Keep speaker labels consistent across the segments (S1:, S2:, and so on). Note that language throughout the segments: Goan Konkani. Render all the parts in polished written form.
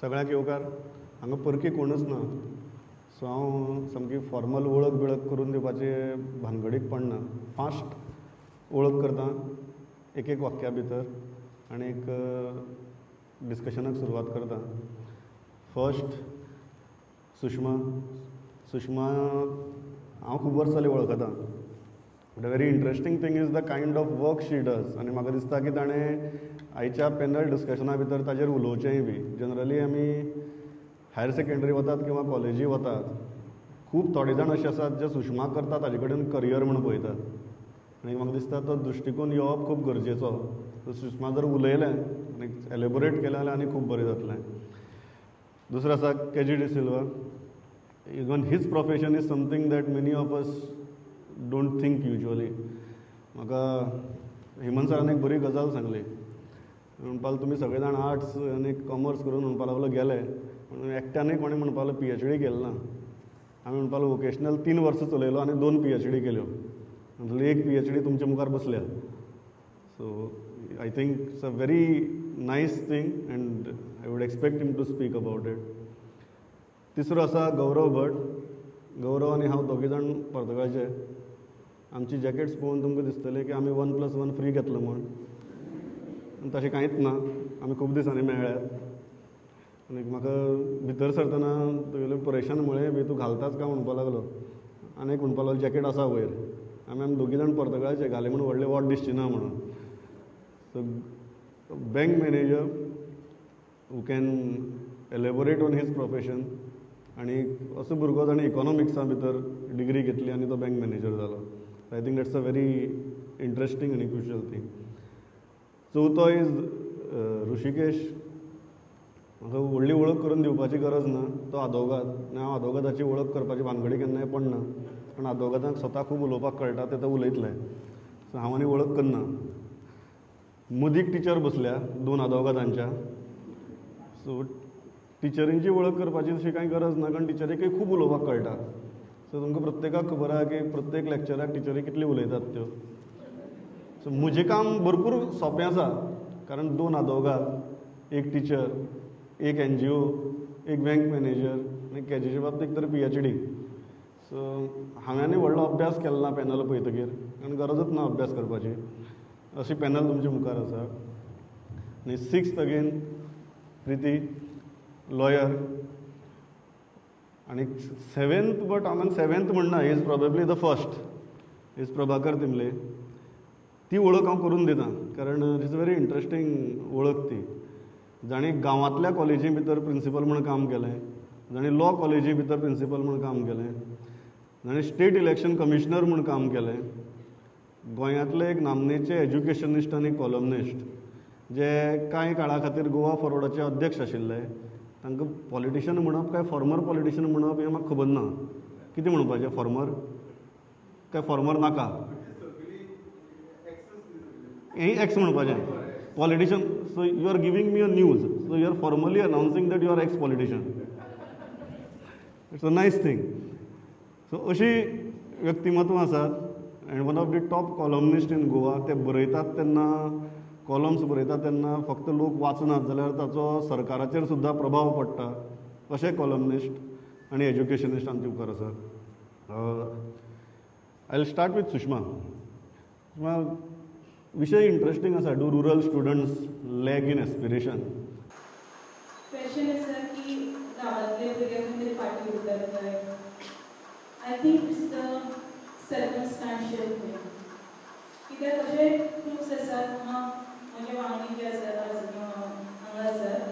S1: सगळ्यांक येवकार. हांगा परकी कोणूच ना, सो हांव सामकी फॉर्मल वळख बिळख करून दिवपाचे भानगडीक पडना. फास्ट वळख करता एक एक वाक्या भितर आनी एक डिस्कशनाक सुरवात करता. फर्स्ट सुषमा. सुषमा हांव खूब वर्सां जालीं वळखता. The very interesting thing is the kind of work she does. आनी म्हाका दिसता की ताणें आयच्या पॅनल डिस्कशना भितर ताजेर उलोवचेंय बी. जनरली आमी हायर सेकेंडरी वतात किंवा कॉलेजी वतात, खूब थोडे जाण अशे आसात जे सुषमा करता ताजे कडेन करियर म्हूण पळयतात. आनी म्हाका दिसता तो दृश्टिकोन येवप खूब गरजेचो. सुषमा जर उलयलें आनी एलेबोरेट केलें जाल्यार आनी खूब बरें जातलें. दुसरो आसा K G D'Silva. Even his profession is something that many of us don't think usually. म्हाका हेमंत सरान एक बरी गजाल सांगली. म्हणपाक तुमी सगळे जाण आर्ट्स आनी कॉमर्स करून म्हणपाक लागलो गेले, पूण एकट्यानूय कोणें म्हणपाक लागलो PhD केली ना. आमी म्हणपाक लागलो वोकेशनल 3 वर्सां चलयलो आनी 2 PhD केल्यो. म्हणटली एक PhD तुमच्या मुखार बसल्या. So I think it's a very nice thing and I would expect him to speak about it. तिसरो आसा गौरव भट. गौरव आनी हांव दोगी जाण पर्तगाळचे. आमची जॅकेट्स पळोवन तुमकां दिसतलें की आमी 1+1 फ्री घेतलो म्हूण. तशें कांयच ना, आमी खूब दिसांनी मेळ्ळ्यात. आनी म्हाका भितर सरतना तुगेलें परेशान म्हळें बी तूं घालताच काय म्हणपाक लागलो. आनी एक म्हणपाक लागलो जॅकेट आसा वयर. आमी आमी दोगी जाण पर्तगाळचे, घालें म्हूण व्हडलें वोट दिसची ना म्हणून. So bank manager who can elaborate on his profession. आनी असो भुरगो जाणें इकॉनॉमिक्सा भितर डिग्री घेतली आनी तो बँक मॅनेजर जालो. I think that's a very interesting आनी क्रुशियल थींग. चवथो is Rishikesh. म्हाका व्हडली वळख करून दिवपाची गरज ना, तो आदोगाद. आनी हांव आदोगादाची वळख करपाची भानगडी केन्नाय पडना, कारण आदोगादाक स्वता खूब उलोवपाक कळटा, ते तो उलयतले. सो हांव आनी वळख करना. मदीक टिचर बसल्या 2 आदोगादांच्या. सो टिचरींची वळख करपाची तशी कांय गरज ना, कारण टिचरीकय खूब उलोवपाक कळटा. सो तुमकां प्रत्येकाक खबर आसा की प्रत्येक लॅक्चराक टिचरी कितली उलयतात त्यो. सो म्हजें काम भरपूर सोंपें आसा, कारण 2 आदोगाद, 1 टिचर, 1 NGO, 1 bank manager आनी केजीच्या बाबतींत तर PhD. सो हांवें आनी व्हडलो अभ्यास केलो ना पॅनल पळयतकीर, कारण गरजूच ना अभ्यास करपाची. अशी पॅनल तुमच्या मुखार आसा. आनी 6th again Priti, lawyer. आनी 7th, but हांवें 7th म्हणना, is probably the first is Prabhakar Timle. ती वळख हांव करून दिता, कारण it's very interesting वळख ती. जाणें गांवांतल्या कॉलेजी भितर प्रिंसिपल म्हूण काम केलें, जाणें लॉ कॉलेजी भितर प्रिंसिपल म्हूण काम केलें, जाणें स्टेट इलेक्शन कमिशनर म्हूण काम केलें, गोंयांतले एक नामनेचे एज्युकेशनिस्ट आनी कॉलमनिस्ट जे कांय काळा खातीर गोवा फॉरवर्डाचे अध्यक्ष आशिल्ले. तांकां पॉलिटिशन म्हणप काय फॉर्मर पॉलिटिशन म्हणप हें म्हाका खबर ना. कितें म्हणपाचें, फॉर्मर काय फॉर्मर नाका, हें एक्स म्हणपाचें. Politician. So you are giving me a news, so you are formally announcing that you are ex politician. It's a nice thing. So अशी व्यक्तिमत्वां आसात. And one of the top columnist in Goa. ते बरयतात तेन्ना, कॉलम्स बरयतात तेन्ना फक्त लोक वाचनात जाल्यार ताचो सरकाराचेर सुद्दां प्रभाव पडटा, अशे कॉलमनिस्ट आनी एज्युकेशनिस्ट आमचे मुखार आसात. I will start with Sushma. Sushma, विशय इंट्रस्टींग आसा. Do rural students lag in aspiration?
S2: Question आसा की गांवांतले भुरगे खंय फाटीं उरतात काय? I think it's the circumstantial thing. कित्याक अशे प्रुफ्स आसात, म्हजे वांगडी जे आसात हांगा आसात,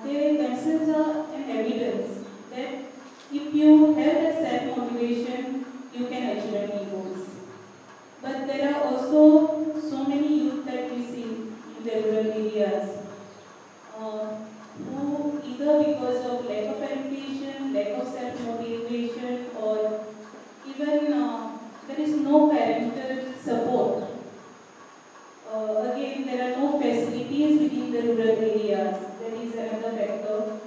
S2: ते themselves are an evidence that if you have that self motivation you can achieve any goals. But there are also so many youth that we see in the rural areas who either because of lack of education, lack of self-motivation, or even there is no parental support. Again, there are no facilities within the rural areas. That is another factor.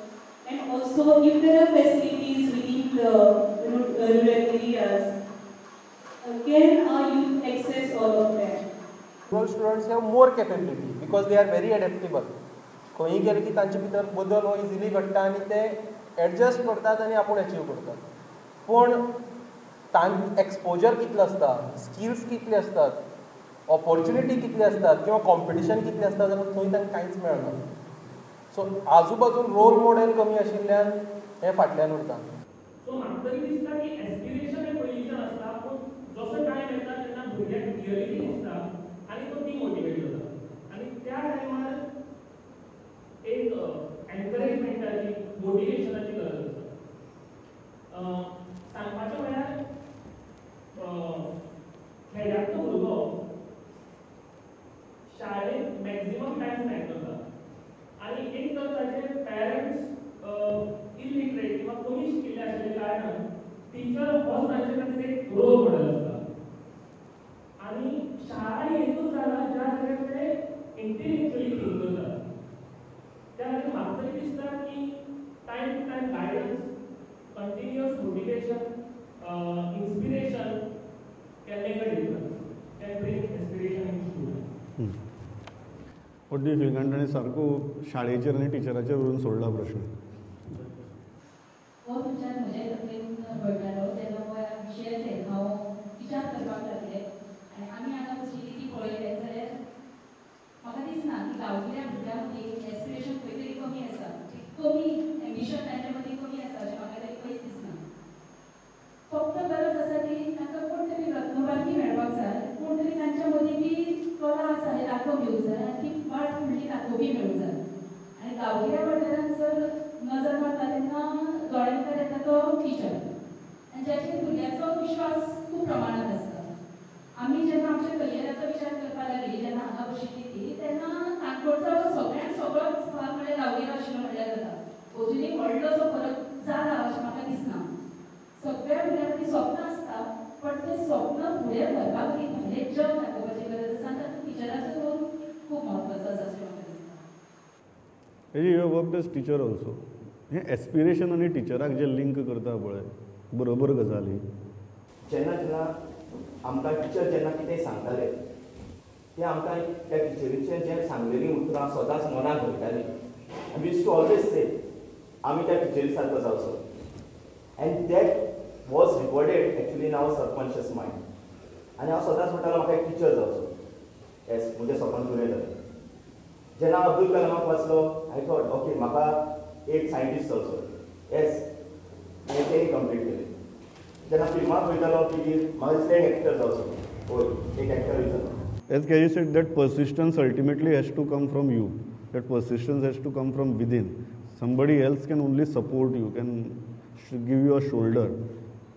S2: And also, if there are facilities within the rural areas, can our youth access all of them?
S3: Rural students have more capability because they are very adaptable. खंयी गेले की तांचे भितर बदल हो इजिली घडटा आनी ते एडजस्ट करतात आनी आपूण एचीव करतात. पूण एक्सपोजर कितलो आसता, स्किल्स कितले आसतात, ऑपॉर्च्युनिटी कितली आसतात किंवा कॉम्पिटिशन कितलें आसता जाल्यार थंय तांकां कांयच मेळना. सो आजूबाजून रोल मॉडेल कमी आशिल्ल्यान हें फाटल्यान उरता.
S4: सो म्हाका तरी दिसता की एस्पिरेशन हें पयलींच्यान आसता, पूण जसो टायम येता तेन्ना भुरग्याक रियलिटी दिसता आनी तो डिमोटिवेट जाता आनी त्या टायमार एक एनकरेजमेंटाची, मोटिवेशनाची गरज आसता. सांगपाचें म्हळ्यार खेड्यांतलो भुरगो शाळेंत मॅक्झिमम टायम स्पेंड करता आनी एक तर ताचे पेरंट्स इलिटरेट किंवा कमी शिकिल्ले आशिल्ल्या कारणान टिचर होच तांचे खातीर एक रोल मॉडेल आसता आनी शाळा ही एकूच जाला ज्या जाग्यार ते इंटेलेक्चुअली थिंक करतात. त्या खातीर म्हाका तरी दिसता की time to time guidance, continuous motivation, inspiration can make a difference, can bring aspiration in student.
S1: What do you feel? कारण ताणें सारको शाळेचेर आनी टिचराचेर व्हरून सोडला प्रश्न.
S5: हो विचार म्हज्या तकलेन पडटालो तेन्ना हो विशयाचेर हांव विचार करपाक लागलें आनी आमी हांगा बशिल्ली ती पळयलें जाल्यार म्हाका दिसना की गांवगिऱ्या भुरग्यां मदीं एस्पिरेशन खंय तरी कमी आसा, कमी एम्बिशन तांच्या मदीं कमी आसा अशें म्हाका तरी खंयच दिसना. फक्त गरज आसा की तांकां कोण तरी रत्नपारखी मेळपाक जाय, कोण तरी तांच्या मदीं ती कला आसा हें दाखोवन दिवंक जाय आनी ती वाट फुडली दाखोवपी मेळूंक जाय. आनी गांवगिऱ्या वाठारांत जर नजर मारता तेन्ना दोळ्या मुखार येता तो टिचर आनी जाचेर भुरग्याचो विश्वास खूब प्रमाणांत आसता. आमी जेन्ना आमच्या करियराचो विचार करपाक लागली, जेन्ना हांगा बशिल्ली ती, तेन्ना काणकोणचो सगळ्यांत सगळोच भाग म्हळ्यार गांवगिरो आशिल्लो म्हळ्यार जाता. अजुनूय व्हडलोसो फरक जाला अशें म्हाका दिसना. सगळ्या भुरग्यांक ती स्वप्न आसता, पण तें स्वप्न फुडें व्हरपा खातीर भायलें जग दाखोवपाची गरज आसा आनी तातूंत टिचराचो रोल खूब म्हत्वाचो आसा अशें म्हाका दिसता.
S1: You have worked as teacher also. हें एस्पिरेशन आनी टिचराक जे लिंक करता पळय, बरोबर गजाली.
S6: जेन्ना जेन्ना आमकां टिचर जेन्ना कितें सांगताले तें आमकां त्या टिचरीचें जें सांगलेलीं उतरां सदांच मनाक घोळटालीं. We used to always say आमी त्या टिचरी सारको जावचो, and that was recorded actually in our subconscious mind. आनी हांव सदांच म्हणटालो म्हाका एक टिचर जावचो, येस म्हजें सपन पुरें जालें. जेन्ना हांव अब्दुल कलामाक वाचलो, I thought okay म्हाका एक सायंटिस्ट जावचो, येस हांवें तेंय कंप्लीट केलें. जेन्ना फिल्माक वयतालो मागीर म्हाका दिसलें एक एक्टर जावचो, हय एक एक्टरूय जालो.
S1: As Kaji said, that persistence ultimately has to come from you. That persistence has to come from within. Somebody else can only support you, can give you a shoulder.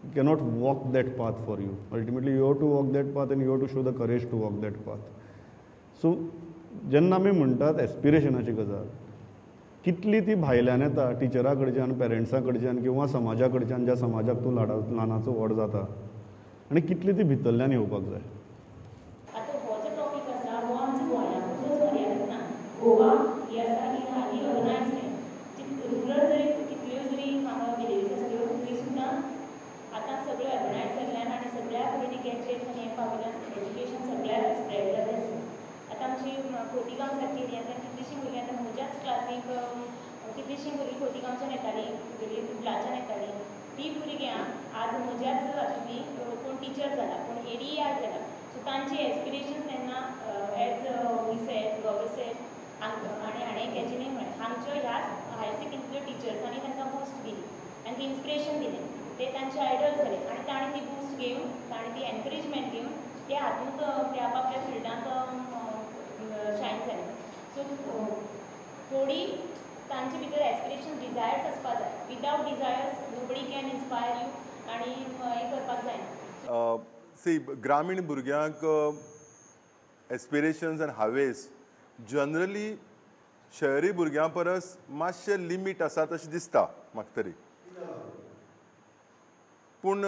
S1: You cannot walk that path for you. Ultimately, you have to walk that path and you have to show the courage to walk that path. So, जेन्ना आमी म्हणटात एस्पिरेशनाची गजाल, कितली ती भायल्यान येता, टिचरा कडच्यान, पेरंट्सां कडच्यान किंवा समाजा कडच्यान, ज्या समाजाक तूं ल्हानाचो व्हड जाता, आनी कितली ती भितरल्यान येवपाक जाय.
S7: आतां हो जो टॉपीक आसा हो आमच्या गोंयांतूच मर्यादीत ना. गोवा ही आसा ही हाली अर्बनायज रुरल जरी कितल्यो जरी हांगा विलेजीस आसल्यो तरी सुद्दां आतां सगळ्यो अर्बनायज जाल्ल्यान आनी सगळ्या कडेन गॅजेट्स आनी हें पाविल्ल्यान एज्युकेशन सगळ्याक स्प्रेड जाल्लें आसा. आतां आमची खोतीगांव सारकी एरियांतल्यान कितलीशीं भुरगीं आतां म्हज्याच क्लासीक कितलीशीं भुरगीं खोतीगांवच्यान येतालीं, भुरगीं कुर्लाच्यान येतालीं. ती भुरग्यां आज म्हज्याच हातूंतली कोण टिचर जाला, कोण एडीआर जाला. सो तांची एस्पिरेशन तेन्ना as we said, Gaurav said आनी हाणें कॅजीनी म्हळें, आमच्यो ह्याच हायर सेकेंडरीच्या टिचर्सांनी तांकां बूस्ट दिली, तांकां इन्स्पिरेशन दिलें, ते तांचे आयडल जाले आनी ताणें ती बूस्ट घेवन, ताणें ती एनकरेजमेंट घेवन ते हातूंत ते आपआपल्या फिल्डांत शायन जाले. सो थोडी तांचे भितर एस्पिरेशन, डिजायर्स आसपा जाय. Without desires nobody can inspire you आनी हें करपाक जायना.
S8: सी, ग्रामीण भुरग्यांक एस्पिरेशन्स आनी हावेस जनरली शहरी भुरग्यां परस मातशें लिमीट आसा तशें दिसता म्हाका तरी. पूण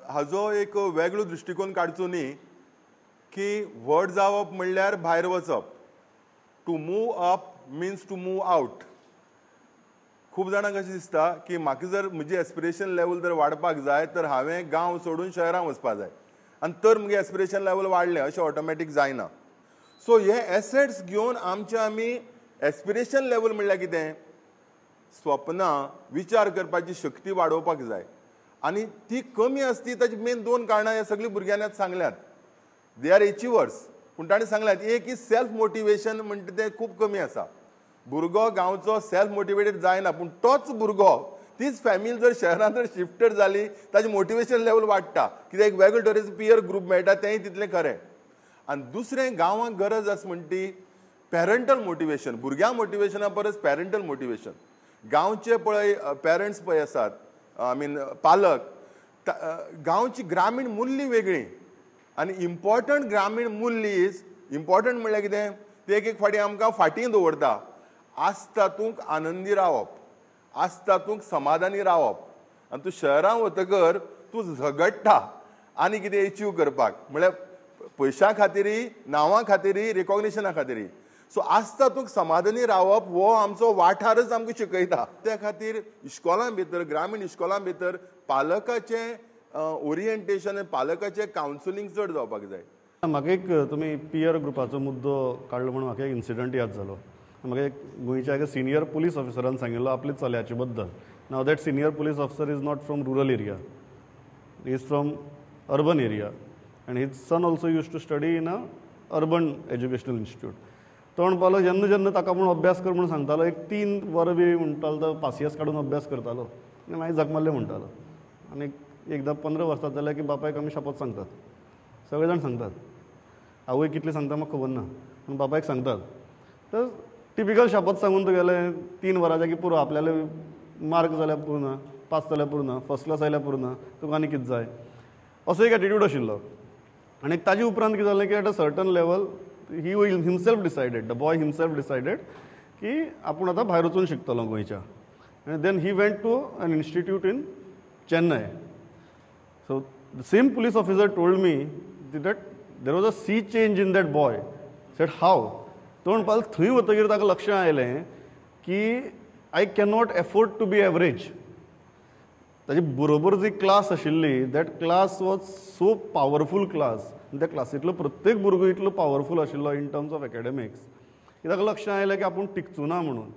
S8: हाजो एक वेगळो दृश्टिकोन काडचो न्ही की व्हड जावप म्हणल्यार भायर वचप. To move up means to move out. खूब जाणांक अशें दिसता की म्हाका जर म्हजी एस्पिरेशन लेवल जर वाडपाक जाय तर हांवें गांव सोडून शहरां वचपाक जाय आनी तर म्हगे एस्पिरेशन लेवल वाडलें अशें ऑटोमॅटीक जायना. सो हे एसेट्स घेवन आमचे आमी एस्पिरेशन लेवल म्हणल्यार कितें? स्वप्नां विचार करपाची शक्ती वाडोवपाक जाय आनी ती कमी आसती ताची मेन दोन कारणां ह्या सगळीं भुरग्यांनी आतां सांगल्यात. They are achievers, पूण ताणें सांगल्यात एक is self motivation म्हणटा तें खूब कमी आसा. भुरगो गांवचो सेल्फ मोटिवेटेड जायना, पूण तोच भुरगो तीच फॅमिली जर शहरांत जर शिफ्टेड जाली ताजें मोटिवेशन लेवल वाडटा, कित्याक एक वेगळे तरेचो पियर ग्रूप मेळटा, तेंय तितलें खरें. आनी दुसरें गांवांक गरज आसा म्हणटा ती पॅरंटल मोटिवेशन. भुरग्यां मोटिवेशना परस पॅरंटल मोटिवेशन. गांवचे पळय पेरंट्स पळय आसात, I mean पालक, गांवची ग्रामीण मुल्ली वेगळी आनी इम्पॉर्टंट ग्रामीण मुल्ली is important म्हणल्यार कितें, ते एक एक फावटी आमकां फाटीं दवरता. आसता तातूंत आनंदी रावप, आसता तातूंत समाधानी रावप. आनी तूं शहरां वतकर तूं झगडटा आनी कितें एचीव करपाक, म्हळ्यार पयशां खातीरय, नांवां खातीरय, रिकॉग्निशना खातीरय. सो आसता तातूंत समाधानी रावप हो आमचो वाठारच आमकां शिकयता. त्या खातीर इश्कोलां भितर, ग्रामीण इश्कोलां भितर पालकाचें ओरिएंटेशन आनी पालकाचें कावन्सिलींग चड जावपाक जाय.
S1: म्हाका एक तुमी पियर ग्रुपाचो मुद्दो काडलो म्हणून म्हाका एक इन्सिडंट याद जालो. म्हाका एक गोंयच्या एका सिनियर पुलीस ऑफिसरान सांगिल्लो आपल्या चल्याचे बद्दल. Now that senior police officer is not from rural area, is from urban area, and his son also used to study in a urban educational institute. तो म्हणपालो जेन्ना जेन्ना ताका म्हूण अभ्यास कर म्हूण सांगतालो, एक 3 वरां बी म्हणटालो तो पासियेस काडून अभ्यास करतालो आनी मागीर झक मारले म्हणटालो. आनी एकदां 15 वर्सां जाल्यार की बापायक आमी शपथ सांगतात, सगळे जाण सांगतात, आवय कितली सांगता म्हाका खबर ना, पूण बापायक सांगतात. तर टिपिकल शपथ सांगून तुगेलें 3 वरां की पुरो, आपल्याले मार्क जाल्यार पुरो ना, पास जाल्यार पुरो ना, फर्स्ट क्लास आयल्यार पुरो ना, तुका आनी कितें जाय, असो एक एटिट्यूड आशिल्लो. आनी ताजे उपरांत कितें जालें की at a certain level he himself decided, the boy himself decided की आपूण आतां भायर वचून शिकतलो गोंयच्या. आनी then he went to an institute in Chennai. So the same police officer told me that there was a sea change in that boy. Said how? तो म्हणपाक थंय वतकीर ताका लक्षांत आयलें की I cannot afford to be average. ताजे बरोबर जी क्लास आशिल्ली that class was so powerful class. त्या क्लासींतलो प्रत्येक भुरगो इतलो पावरफूल आशिल्लो इन टर्म्स ऑफ एकेडमिक्स की ताका लक्षांत आयलें की आपूण टिकचो ना म्हणून.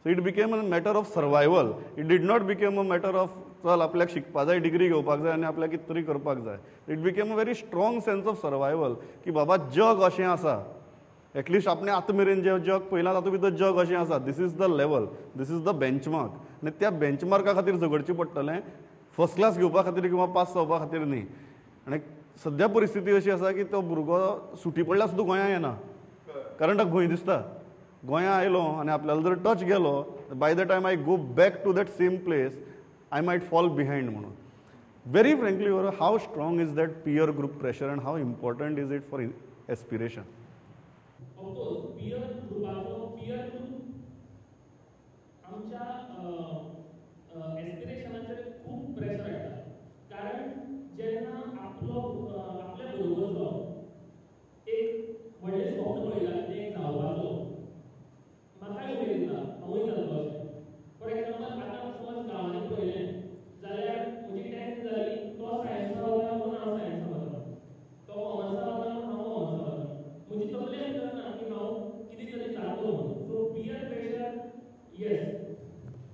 S1: So it became a matter of survival. It did not became a matter of चल आपल्याक शिकपा जाय, डिग्री घेवपाक जाय आनी आपल्याक कितें तरी करपाक जाय. It became a very strong sense of survival की बाबा जग अशें आसा, एटलिस्ट आपणें आतां मेरेन जें जग पळयलां तातूंत भितर जग अशें आसा, this is the level, this is the benchmark. आनी त्या बेंचमार्का खातीर झगडचें पडटलें, फर्स्ट क्लास घेवपा खातीर किंवा पास जावपा खातीर न्ही. आनी सद्या परिस्थिती अशी आसा की तो भुरगो सुटी पडल्यार सुद्दां गोंया येना, कारण ताका भंय दिसता गोंया आयलो आनी आपल्याला जर टच गेलो by the time I go back to that same place I might fall behind म्हणून. Very frankly, how strong is that peer group pressure and how important is it for aspiration?
S4: Of course peer ग्रुपाचो, peer group आमच्या एस्पिरेशनाचेर खूब प्रेशर हाडटा. कारण जेन्ना आपलो आपल्या बरोबरचो एक व्हडलें स्वप्न पळयता तें धांवपाचो, म्हाकाय उमेद येता हांवूय जातलो अशें. फॉर एक्जाम्पल आतां समज गांवांनी पळयलें जाल्यार म्हजी 10th जाली, तो सायन्सा वता म्हणून हांव सायन्सा वता, तो कॉमर्सा वता म्हणून हांव कॉमर्सा वता, म्हजी तकले भितर ना की हांव कितें तरी जातलो म्हणून. So peer pressure, yes,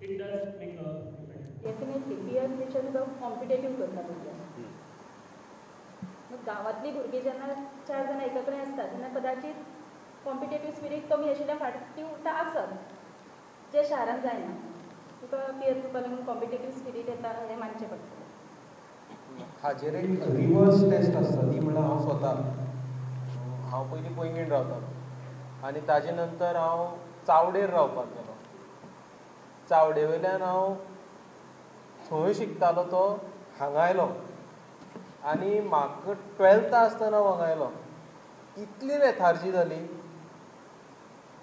S4: it does make a effect.
S7: Definitely peer pressure तुका कॉम्पिटेटीव करता भुरग्यांक. गांवांतलीं भुरगीं जेन्ना 4 जाणां एका कडेन आसता तेन्ना कदाचीत कॉम्पिटेटीव स्पिरीट कमी आशिल्ल्या फाटी उरता आसत, जें शारांत जायना. तुका पियर ग्रुपा लागून कॉम्पिटेटीव स्पिरीट येता हें मानचें पडटलें.
S3: हाजेर एक रिवर्स टेस्ट आसता ती म्हणल्यार हांव स्वता, हांव पयलीं पैंगीण रावतालो आनी ताजे नंतर हांव चावडेर रावपाक गेलो. चावडे वयल्यान हांव थंय शिकतालो तो हांगा आयलो आनी म्हाका 12th आसतना हांव हांगा आयलो. इतली लेथार्जी जाली,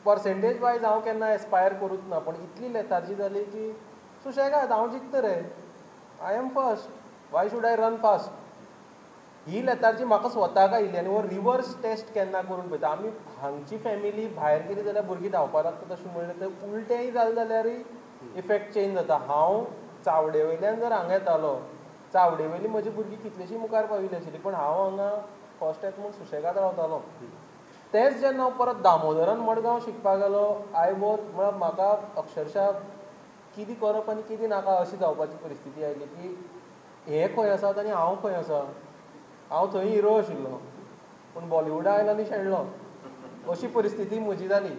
S3: पर्सेंटेज वायज हांव केन्ना एस्पायर करूंक ना, पूण इतली लेथार्जी जाली की सुशेगाद हांव जिखता रे, I am first, why should I run fast. He lethargy म्हाका स्वताक आयिल्ली. आनी हो रिवर्स टेस्ट केन्ना करून पळयता. आमी हांगची फॅमिली भायर गेली जाल्यार भुरगीं धांवपाक लागता तशें म्हणलें तर उलटेंय जालें जाल्यारय इफेक्ट चेंज जाता. हांव चावडे वयल्यान जर हांगा येतालो, चावडे वयली म्हजी भुरगीं कितलींशीं मुखार पाविल्ली आशिल्ली, पूण हांव हांगा फर्स्ट येता म्हूण सुशेगाद रावतालो. तेंच जेन्ना हांव परत दामोदरान मडगांव शिकपाक गेलो, I was म्हळ्यार म्हाका अक्षरशा कितें करप आनी कितें नाका अशी जावपाची परिस्थिती आयली की हे खंय आसात आनी हांव खंय आसा. हांव थंय हिरो आशिल्लो पूण बॉलिवूडा आयलो आनी शेणलो, अशी परिस्थिती म्हजी जाली.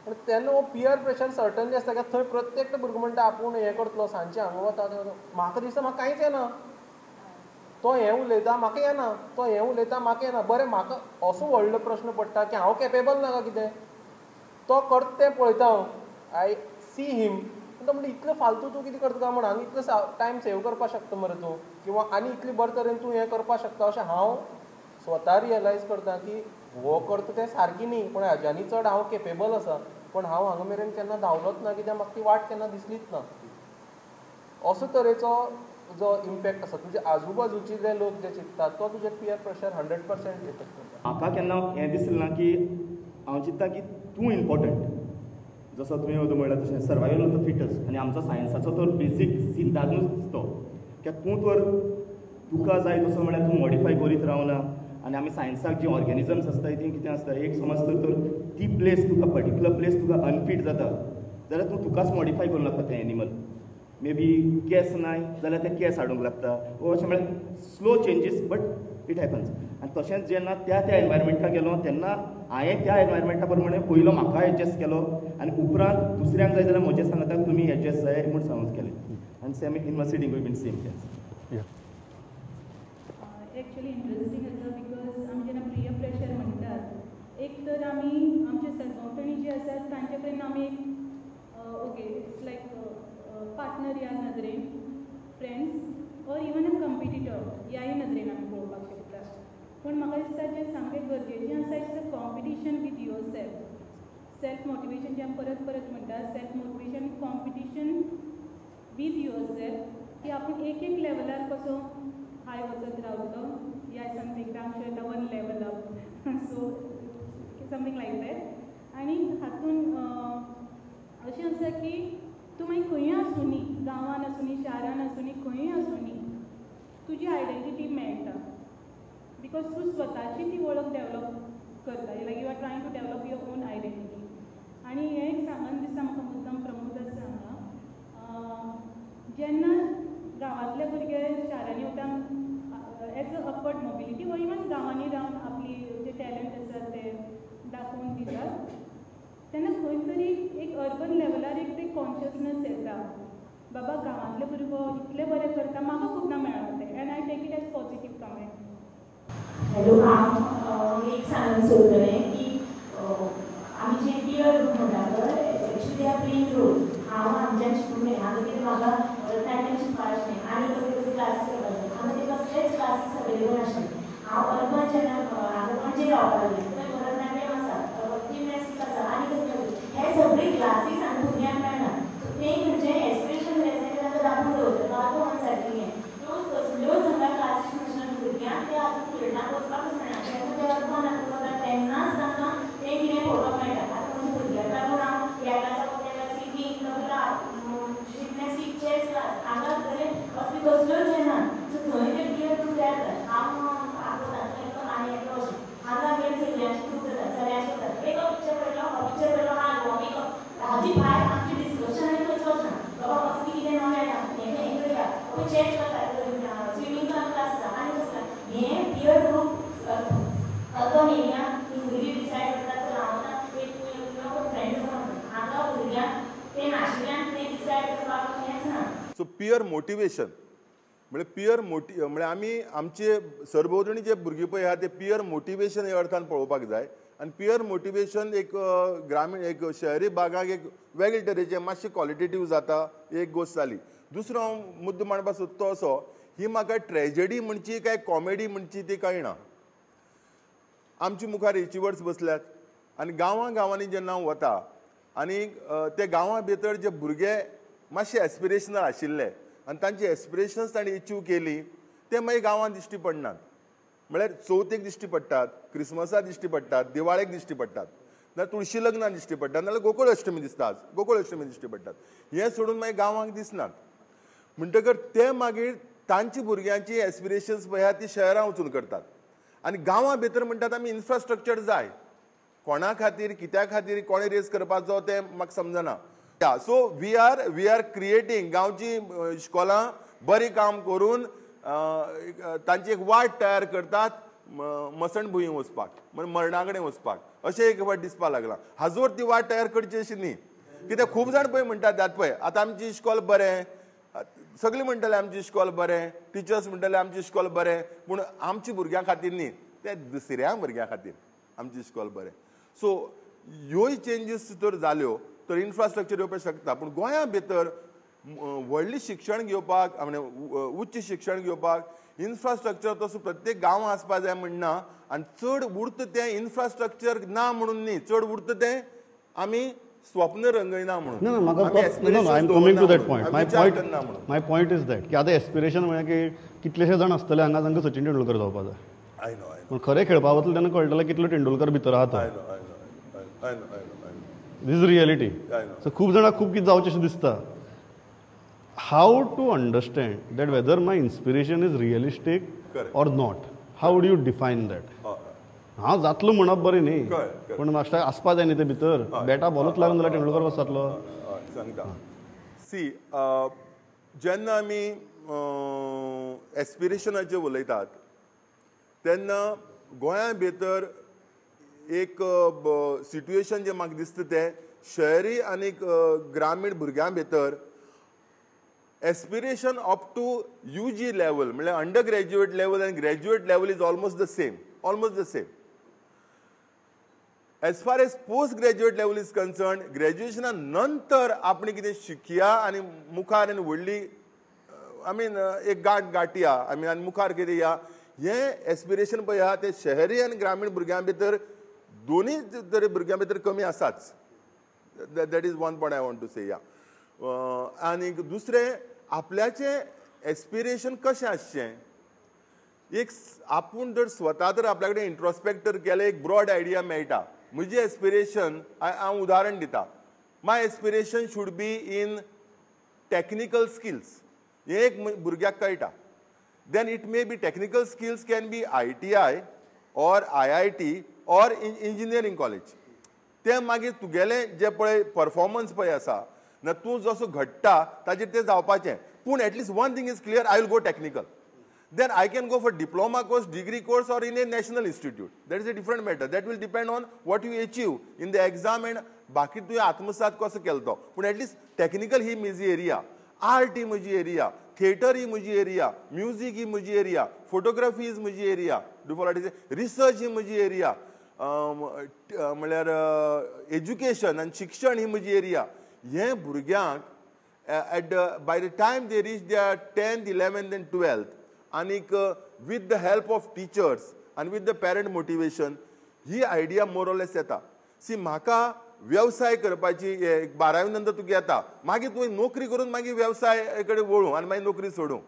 S3: पूण तेन्ना हो पियर प्रेशर सर्टनली आसता कित्याक थंय प्रत्येक भुरगो म्हणटा आपूण हें करतलो, सांजचें हांगा वता थंय वता. म्हाका दिसता म्हाका कांयच येना, तो हें उलयता म्हाका येना, तो हें उलयता म्हाका येना. बरें, म्हाका असो व्हडलो प्रश्न पडटा की हांव केपेबल ना काय कितें? तो करता तें पळयता हांव, I see him, तो म्हणटा इतलो फालतू तूं कितें करता काय म्हण, हांगा इतलो टायम सेव करपाक शकता मरे तूं, किंवा आनी इतले बरे तरेन तूं हें करपाक शकता. अशें हांव स्वता रियलायज करता की हो करता तें सारकें न्ही, पूण हाज्यानी चड हांव केपेबल आसा, पूण हांव हांगा मेरेन केन्ना धांवलोच ना कित्याक म्हाका ती वाट केन्ना दिसलीच ना. असो तरेचो जो इम्पॅक्ट आसा तुजे आजूबाजूचे जे लोक जे चिंततात तो तुजे पियर प्रेशर 100% इफेक्ट करता.
S6: म्हाका केन्ना हें दिसलें ना की हांव चिंत्ता की तूं इम्पॉर्टंट, जसो तुवें वोदोळ म्हणलें तशें सर्वायवल ऑफ the fittest, आनी आमचो सायन्साचो तर बेसीक सिद्धांतूच तो की तूं तर तुका जाय तसो म्हळ्यार तूं मॉडिफाय करीत रावना. आनी आमी सायन्साक जी ऑर्गेनिजम्स आसता ती कितें आसता, एक समज तर ती प्लेस तुका पर्टिक्युलर प्लेस तुका अनफीट जाता जाल्यार तूं तुकाच मॉडिफाय करूंक लागता तें एनिमल, मे बी केस नाय जाल्यार ते केस हाडूंक लागता, वो अशें म्हळ्यार slow changes but it happens. आनी तशेंच जेन्ना त्या त्या एनवायरमेंटाक गेलो तेन्ना हांवें त्या एनवायरमेंटा प्रमाणे पयलो म्हाका एडजस्ट केलो आनी उपरांत दुसऱ्यांक जाय जाल्यार म्हजें सांगता तुमी एडजस्ट जाय म्हूण सांगून केलें. आनी same university been same case.
S2: Actually interesting आसा because आमी जेन्ना पियर प्रेशर म्हणटात, एक तर आमी आमचे सरभोंवतणी जे आसात तांचे कडेन आमी एक ओके it's like partner ह्या नदरेन, friends or even a competitor ह्याय नदरेन आमी पळोवपाक शकता. पूण म्हाका दिसता जें सामकें गरजेचें आसा it's a competition with yourself. Self motivation जें आमी परत परत म्हणटा, self motivation competition with yourself, की आपूण एक एक लेवलार कसो हाय वचत रावतलो, या समथींग आमचे one level up, so something like that. आनी हातून अशें आसा की तूं मागीर खंयूय आसुनी, गांवान आसुनी, शारान आसुनी, खंयूय आसुनी, तुजी आयडेंटिटी मेळटा because तूं स्वताची ती वळख डेवलप करता, like you are trying to develop your own identity. आनी हें एक सांगन दिसता म्हाका मुद्दम प्रमोद आसा हांगा, जेन्ना गांवांतले भुरगे शारांनी वता एज अ अपवर्ड मोबिलिटी वा इवन गांवांनी रावन आपली जे टॅलंट आसा ते दाखोवन दितात, तेन्ना खंय तरी एक अर्बन लेवलार एक ते कॉन्शियसनस येता, बाबा गांवांतले भुरगो इतले बरें करता, म्हाका खूब ना मेळना तें, and I take it as positive comment.
S7: Hello, हांव एक सांगूंक सोदतलें की आमी जे पियर ग्रूप म्हणटा पळय, actually they are playing role. हांव आमच्यान शिकूंक मेळना, हांगा कितें म्हाका भरतनाट्यम शिकपाक आशिल्लें आनी कसले कसले क्लासीस करपाक, हांगा ते कसलेच क्लासीस अवेलेबल नाशिल्ले. हांव अर्बन जेन्ना हांगा पणजे रावपाक लागलें थंय भरतनाट्यम आसा, जिमनास्टीक आसा आनी कसले कसले हे सगळे क्लासीस हांगा भुरग्यांक मेळना. ते म्हणजे एस्पिरेशन जाय जाल्यार तांकां दाखोवन दवरता आतां म्हण सारकें हें त्यो कसल्योच हांगा क्लासीस नाशिल्ल्यान भुरग्यांक ते आतां फिल्डाक वचपाकच मेळना. जेन्ना ते अर्बन हातूंत वता तेन्नाच तांकां तें कितें पळोवपाक मेळटा. आतां म्हज्या भुरग्याक लागून हांव ह्या क्लासाक त्या सिंगींग, तबला, जिमनास्टीक, चॅस क्लास हांगा थंय असले कसल्योच येना. सो थंय ते पियर ग्रूप तयार जाता. हांव आतां आनी येतलो अशें हांगा आमगेर चलयांचे ग्रूप जाता, चल्यांचे जाता, एक पिक्चर पळयलो, हो पिक्चर पळयलो, हा हो एक हाजी भायर आमचें डिस्कशन आनी खंयच वचना. बाबा असली कितें नवें येता, हें हें करया, चॅस क्लास, स्विमींग क्लास आसा आनी कसलें हें पियर ग्रूप अर्बन एरिया भुरगीं डिसायड करतात. तर हांव आतां एक फ्रेंड्स हांगा भुरग्यांक तें नाशिल्ल्यान तें डिसायड करपाक हेंच ना.
S8: सो पियर मोटिवेशन म्हळ्यार पियर म्हळ्यार आमी आमचे सरभोंवतणी जे भुरगीं पळय आहा ते पियर मोटिवेशन ह्या अर्थान पळोवपाक जाय. आनी पियर मोटिवेशन एक ग्रामीण एक शहरी भागाक एक वेगळे तरेचें मातशें क्वॉलिटेटीव जाता, एक गोश्ट जाली. दुसरो हांव मुद्दो मांडपाक सोदता तो असो, ही म्हाका ट्रेजडी म्हणची काय कॉमेडी म्हणची ती कळना. आमचे मुखार एचिवर्स बसल्यात आनी गांवां गांवांनी जेन्ना हांव वता आनी ते गांवां भितर जे भुरगे मातशे एस्पिरेशनल आशिल्ले आनी तांची एस्पिरेशन्स तांणी एचीव केली ते मागीर गांवांत दिश्टी पडनात. म्हळ्यार चवथीक दिश्टी पडटात, क्रिसमसाक दिश्टी पडटात, दिवाळेक दिश्टी पडटात, नाजाल्यार तुळशी लग्नाक दिश्टी पडटात, नाजाल्यार गोकुळ अश्टमी दिसता, गोकुळ अश्टमी दिश्टी पडटात. हें सोडून मागीर गांवांक दिसनात. म्हणटकर ते मागीर तांची भुरग्यांची एस्पिरेशन्स पळय ती शहरां वचून करतात आनी गांवां भितर म्हणटात आमी इन्फ्रास्ट्रक्चर जाय. कोणा खातीर कित्या खातीर कोणें रेज करपाचो तें म्हाका समजना. So we are creating गांवची इस्कॉलां बरें काम करून तांची एक वाट तयार करतात मसणभुंय वचपाक, मरणा कडेन वचपाक, अशें एक फावट दिसपाक लागलां. हाजोर ती वाट तयार करची अशी न्ही, कित्याक खूब जाण पळय म्हणटात आतां पळय आतां आमची इश्कॉल बरें, सगळीं म्हणटले आमची इश्कॉल बरें, टिचर्स म्हणटले आमची इश्कॉल बरें, पूण आमच्या भुरग्यां खातीर न्ही, ते दुसऱ्या भुरग्यां खातीर आमची इश्कॉल बरें. सो ह्योय चेंजीस तर जाल्यो तर इन्फ्रास्ट्रक्चर येवपाक शकता. पूण गोंया भितर व्हडलें शिक्षण घेवपाक म्हणजे उच्च शिक्षण घेवपाक इन्फ्रास्ट्रक्चर तसो प्रत्येक गांवां आसपा जाय म्हणना, आनी चड उरता तें इन्फ्रास्ट्रक्चर ना म्हणून न्ही, चड उरता तें आमी स्वप्न रंगयना म्हणून.
S1: ना म्हाका my point is that की आतां एस्पिरेशन म्हळ्यार की कितलेशे जाण आसतले हांगा तांकां सचिन तेंडुलकर जावपा जाय, पूण खरें खेळपा वतले तेन्ना कळटलें कितलो तेंडुलकर भितर आहा. This is reality. सो खूब जाणां खूब कितें जावचें अशें दिसता. How to understand that whether my inspiration is realistic or not? How do you define that? हांव जातलो म्हणप बरें न्ही, पूण मातशें आसपा जाय न्ही ते भितर. बॅटा बॉलूच लागून जाल्यार तेंडुलकर कसो जातलो?
S8: सांगता. सी, जेन्ना आमी एस्पिरेशनाचेर उलयतात तेन्ना गोंया भितर एक सिट्युएशन जें म्हाका दिसता तें शहरी आनी ग्रामीण भुरग्यां भितर aspiration up to UG level म्हणल्यार अंडर ग्रॅज्युएट लेवल आनी graduate level is almost the same, almost the same. As far as post graduate level is concern, ग्रॅज्युएशना नंतर आपण कितें शिकया आनी मुखार आनी व्हडली I mean एक गांठ गांठया I mean आनी मुखार कितें या, हें एस्पिरेशन पळय आहा तें शहरी आनी ग्रामीण भुरग्यां भितर दोनूय तरे भुरग्यां भितर कमी आसाच. That is one point I want to say. या आनी दुसरें आपल्याचें एस्पिरेशन कशें आसचें, एक आपूण जर स्वता तर आपल्या कडेन इंट्रोस्पेक्ट तर केलें एक ब्रॉड आयडिया मेळटा. म्हजें एस्पिरेशन हांव उदाहरण दिता, my aspiration should be in technical skills, हें एक भुरग्याक कळटा. Then it may be technical skills can be ITI or IIT or engineering college. तें मागीर तुगेलें जें पळय परफॉर्मन्स पळय आसा ना, तूं जसो घडटा ताजेर तें जावपाचें. पूण at least one thing is clear, I will go technical. Then I can go for diploma course, degree course or in a national institute. That is a different matter. That will depend on what you achieve in the exam and बाकी तुवें आत्मसात कसो केलो तो. पूण एटलिस्ट टॅक्निकल ही म्हजी एरिया, आर्ट ही म्हजी एरिया, थिएटर ही म्हजी एरिया, म्युजीक ही म्हजी एरिया, फोटोग्राफी is म्हजी एरिया, do follow research ही म्हजी एरिया, म्हणल्यार एज्युकेशन आनी शिक्षण ही म्हजी एरिया. हें भुरग्यांक at by the time they reach their 10th, 11th and 12th आनीक with the help of teachers आनी with the parent motivation he idea more or less येता. सी, म्हाका वेवसाय करपाची 12वी नंतर तुका येता, मागीर तुवें नोकरी करून मागीर वेवसाय कडेन वळूं आनी मागीर नोकरी सोडूं.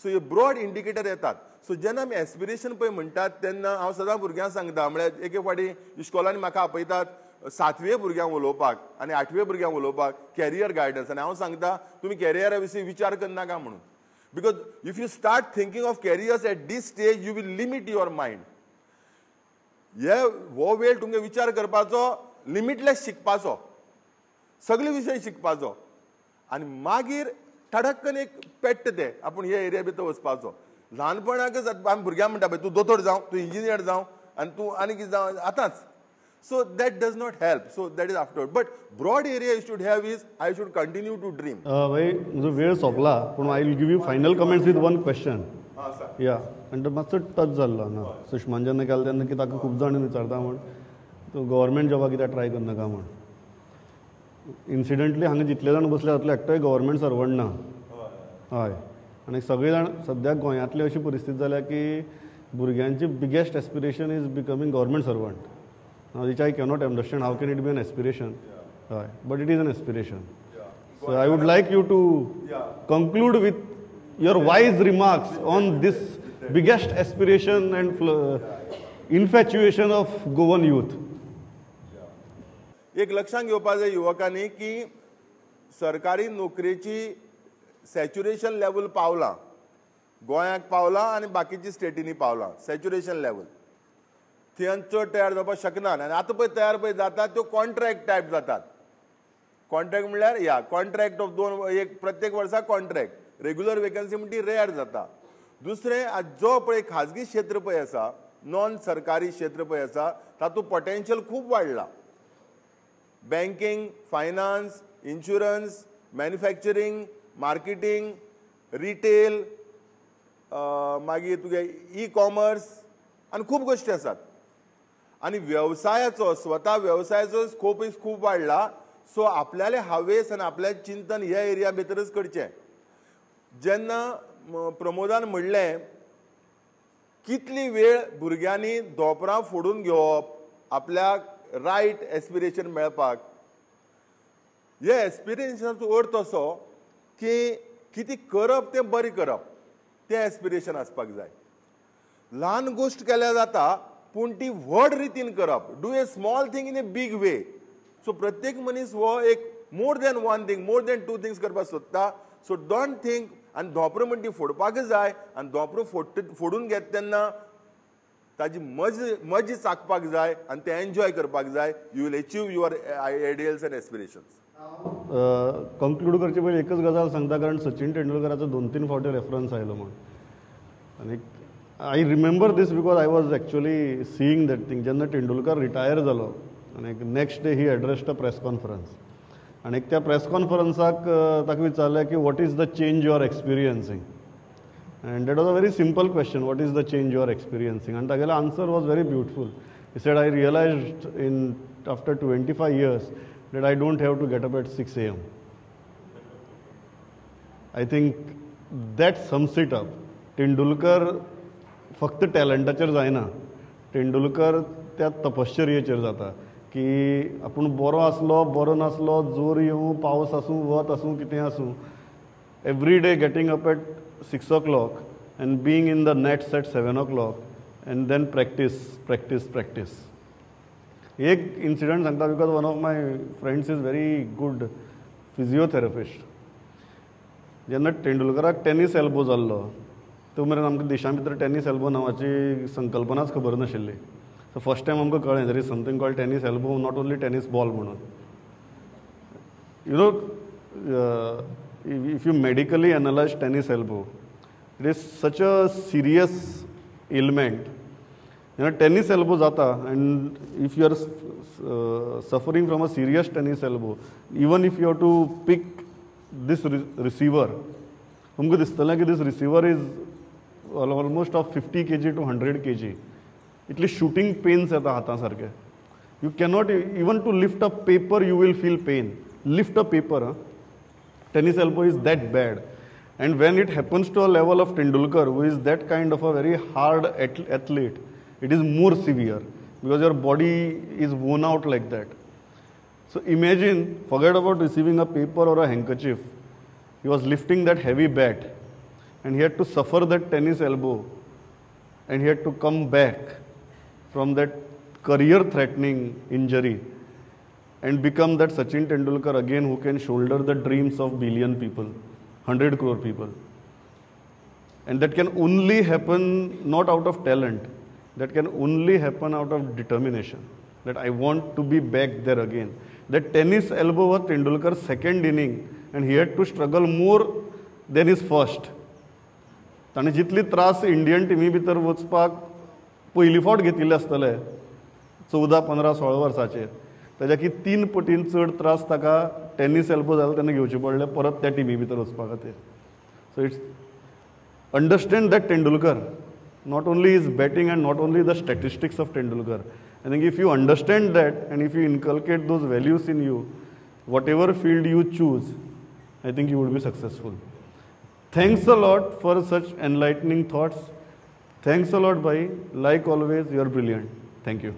S8: सो हे ब्रॉड इंडिकेटर येतात. सो जेन्ना आमी एस्पिरेशन पळय म्हणटात तेन्ना हांव सदां भुरग्यांक सांगता, म्हळ्यार एके फावटी इश्कोलांनी म्हाका आपयतात 7वे भुरग्यांक उलोवपाक आनी 8वे भुरग्यांक उलोवपाक कॅरियर गायडन्स, आनी हांव सांगता तुमी कॅरियरा विशीं विचार करनाका म्हणून. Because if you start thinking of careers at this stage you will limit your mind. हे हो वेळ तुमगे विचार करपाचो, लिमिटलेस शिकपाचो, सगळे विशय शिकपाचो, आनी मागीर ठडक्कन एक पेट्ट ते आपूण हे एरिया भितर वचपाचो. ल्हानपणाकच आमी भुरग्यांक म्हणटा पळय तूं दोतोर जावं, तूं इंजिनियर जावं आनी तूं आनी कितें जावं आतांच. So that does not help. So that is afterward. But broad area you should have is I should continue to dream.
S1: भाई म्हजो वेळ सोंपला, पूण I will give you final comments with one question. या आनी तो मातसो टच जाल्लो हांगा सुषमान जेन्ना केलो तेन्ना की ताका खूब जाण विचारता म्हूण तूं गव्हर्मेंट जॉबा कित्याक ट्राय करनाका म्हूण. इन्सिडंटली हांगा जितले जाण बसले तातूंतले एकटोय गव्हर्मेंट सर्वंट ना. हय, आनी सगळे जाण सद्याक गोंयांतली अशी परिस्थिती जाल्या की भुरग्यांची biggest aspiration is becoming government servant. Now, which I cannot understand, how can it be an aspiration? Yeah. But it is an aspiration.
S8: Yeah.
S1: So I would like you to conclude with your wise remarks on this biggest aspiration and infatuation of Goan youth.
S8: एक लक्षात घेवपा जाय युवकांनी की सरकारी नोकरेची सॅच्युरेशन लेवल पावलां, गोंयाक पावलां आनी बाकीची स्टेटींनी पावलां सॅच्युरेशन लेवल. थंय चड तयार जावपाक शकना. आनी आतां पळय तयार पळय जातात त्यो कॉन्ट्रॅक्ट टायप जातात. कॉन्ट्रॅक्ट म्हणल्यार या कॉन्ट्रॅक्ट ऑफ 2 एक प्रत्येक वर्सा कॉन्ट्रॅक्ट, रेगुलर वेकन्सी म्हणटी ती रेअर जाता. दुसरें आज जो पळय खाजगी क्षेत्र पळय आसा, नॉन सरकारी क्षेत्र पळय आसा, तातूंत पोटेन्शियल खूब वाडलां. Banking, finance, insurance, manufacturing, marketing, retail, मागीर तुगे ई कॉमर्स आनी खूब गोश्टी आसात. आनी वेवसायाचो स्वता वेवसायाचो स्कोप खूब वाडला. सो आपल्याले हावेस आनी आपल्यालें चिंतन ह्या एरिया भितरच करचें. जेन्ना प्रमोदान म्हणलें कितली वेळ भुरग्यांनी धोंपरां फोडून घेवप आपल्याक रायट एस्पिरेशन मेळपाक, हे एस्पिरेशनाचो अर्थ असो की कितें करप तें बरें करप, तें एस्पिरेशन आसपाक जाय. ल्हान गोश्ट केल्यार जाता पूण ती व्हड रितीन करप, do a small thing in a big way. So प्रत्येक मनीस हो एक more than one thing, more than 2 things करपाक सोदता. सो don't think आनी धोंपरां म्हण ती फोडपाकच जाय. आनी धोंपरां फोडून घेता तेन्ना ताजी मजा चाखपाक जाय आनी तें एन्जॉय करपाक जाय. You will achieve your ideals and aspirations.
S1: Conclude करचे पयलीं एकच गजाल सांगता, कारण सचिन तेंडुलकराचो 2-3 फावटी रेफरन्स आयलो म्हूण. आनी I remember this because I was actually seeing that thing. जेन्ना तेंडुलकर रिटायर जालो आनी next day he addressed a press conference, आनी त्या प्रेस कॉन्फरन्साक ताका विचारलें की what is the change you are experiencing, and that was a very simple question, what is the change you are experiencing. आनी तागेलो answer was very beautiful. He said I realised in after 25 years that I don't have to get up at 6 a.m. I think that sums it up. Tendulkar फक्त टॅलंटाचेर जायना, तेंडुलकर त्या तपश्चर्येचेर जाता की आपूण बरो आसलो बरो नासलो, जोर येवं, पावस आसूं, वत आसूं, कितें आसूं, every day getting up at 6 o'clock and being in the nets at 7 o'clock and then practice, practice, practice. एक इन्सिडंट सांगता, because one of my friends is very good physiotherapist. जेन्ना तेंडुलकराक टेनीस एल्बो जाल्लो तो मेरेन आमकां देशा भितर टेनीस एल्बो नांवाची संकल्पनाच खबर नाशिल्ली. सो फर्स्ट टायम आमकां कळ्ळें there is something called tennis elbow, not only tennis ball म्हणून. You know, if you medically analyse tennis elbow, it is such a serious ailment. जेन्ना टेनीस एल्बो जाता and if you are suffering from a serious tennis elbow, even if you have to pick this receiver, तुमकां दिसतलें की this receiver is almost of 50 kg to 100 kg. इतली शूटिंग पेन्स येता हाता सारके. You cannot even to lift a paper, you will feel pain. Lift a paper. Tennis elbow is that bad. And when it happens to a level of Tendulkar, who is that kind of a very hard athlete, it is more severe because your body is worn out like that. So imagine, forget about receiving a paper or a handkerchief. He was lifting that heavy bat and he had to suffer that tennis elbow and he had to come back from that career-threatening injury and become that Sachin Tendulkar again who can shoulder the dreams of billion people, 100 crore people. And that can only happen not out of talent, that can only happen out of determination, that I want to be back there again. That tennis elbow was Tendulkar's second inning and he had to struggle more than his first. ताणें जितली त्रास इंडियन टिमी भितर वचपाक पयली फावट घेतिल्ले आसतले 14, 15, 16 वर्साचेर, ताच्या की 3 पटीन चड त्रास ताका टेनीस एल्बो जालो तेन्ना घेवचे पडले परत त्या टिमी भितर वचपा खातीर. So it's understand that Tendulkar not only is batting and not only the statistics of Tendulkar. I think if you understand that and if you inculcate those values in you, whatever field you choose, I think you would be successful. Thanks a lot for such enlightening thoughts. Thanks a lot, bhai. Like always, you are brilliant. Thank you.